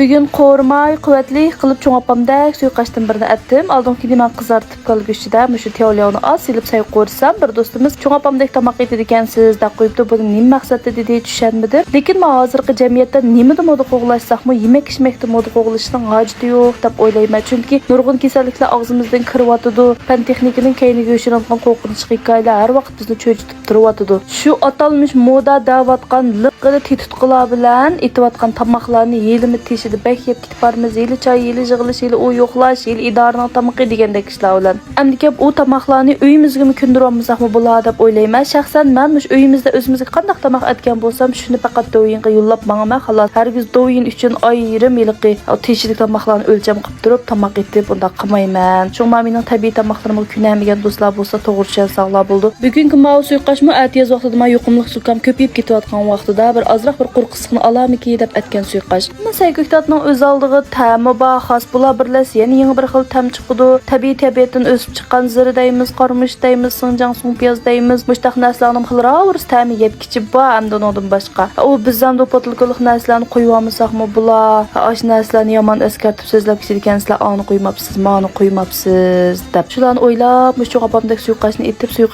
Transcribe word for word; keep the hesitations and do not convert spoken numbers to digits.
بۈگۈن قورۇماي قۇۋۋەتلىك قىلىپ چوڭ ئاپامدەك سۇيۇقئاشتىن بىرنى ئەتتىم. ئالدىنقى كۈنى مەن قىزارتىپ كالا گۆشىدە مۇشۇ تياۋلياۋنى ئاز سېلىپ سەي قورۇسام، بىر دوستىمىز «چوڭ ئاپامدەك تاماق ئېتىدىكەنسىز» دەپ قويۇپتۇ. بۇنى نېمە مەقسەتتە دېدى، چۈشەنمىدىم. لېكىن مانا ھازىرقى جەمئىيەتتە نېمىدە مودا قوغلاشساقمۇ، يېمەك ئىچمەكتە مودا قوغلىشىشنىڭ ھاجىتى يوق دەپ ئويلايمەن. چۈنكى نۇرغۇن كېسەللىكلەر ئاغزىمىزدىن كىرىۋاتىدۇ. پەن تېخنىكىنىڭ كەينىگە يوشۇرۇنغان قورقۇنچلۇق ھېكايىلەر ھەر ۋاقىت بىزنى چۆچۈتۈپ تۇرۇۋاتىدۇ. شۇ ئاتالمىش مودا دەۋاتقان لىققىدە تېتىتقۇلار بىلەن ئېتىۋاتقان تاماقلارنى ھېلىمۇ تېشىدا بەك يەپ كېتىپ بارىمىز. ھېلى چاي، ھېلى يىغىلىش، ھېلى ئۇ يوقلاش، ھېلى ئىدارىنىڭ تامىقى دېگەندەك ئىشلار بىلەن. ئەمدىكى ئۇ تاماقلارنى ئۆيىمىزگىمۇ كۆندۈرۈۋالمىساقمۇ بولا دەپ ئويلايمەن. شەخسەن مەن مۇشۇ ئۆيىمىزدە ئۆزىمىزگە قانداق تاماق ئەتكەن بولسام، شۇنى پەقەت دوۋيىنغا يوللاپ ماڭىمەن، خالاس. ھەرگىز دوۋيىن ئۈچۈن ئايرىم ھېلىقى تېشىدىكى تاماقلارنى ئۆلچەم قىلىپ تۇرۇپ تاماق ئېتىپ ئۇنداق قىلمايمەن. شۇڭا مېنىڭ تەبىئىي تاماقلىرىمغا كۆنەلمىگەن دوستلار بولسا توغرا چۈشەنسەڭلار بولىدۇ. بۈگۈنكى ماۋۇ سۇيۇقئاشمۇ ئەتىياز ۋاقتىدا مانا يۇقۇملۇق زۇكام كۆپىيىپ كېتىۋاتقان ۋاقتىدا بىر ئازراق بىر قۇرۇق قىسسىقنى ئالارمىكى دەپ ئەتكەن سۇيۇقئاش. ئەمما سەي كۆكتاتنىڭ ئۆز ئالدىغا تەمى بار، خاس بۇلار بىرلەشسە يەنە يېڭى بىر خىل تەم چىقىدۇ. تەبىئىي تەبىئەتتىن ئۆسۈپ چىققان زىرە دەيمىز، قارىمۇچ دەيمىز، سىڭجاڭ سۇڭپىياز دەيمىز، مۇشتاق نەرسىلەرنىمۇ خېلى راۋۇرۇس تەمى يەپ كىچى بار ئەمدى ئۇنىڭدىن باشقا. ئۇ بىز ئەمدى ئۇ پوتۇلكىلىق نەرسىلەرنى قويۇۋالمىساقمۇ بولا. ئاشۇ نەرسىلەرنى يامان ئەسكەرتىپ سۆزلەپ كېتىدىكەنسىلەر، ئانى قويماپسىز، مانى قويماپسىز دەپ. شۇلارنى ئويلاپ، مۇشۇ چوڭ ئاپامدەك سۇيۇقئاشنى ئېتىپ، سۇيۇق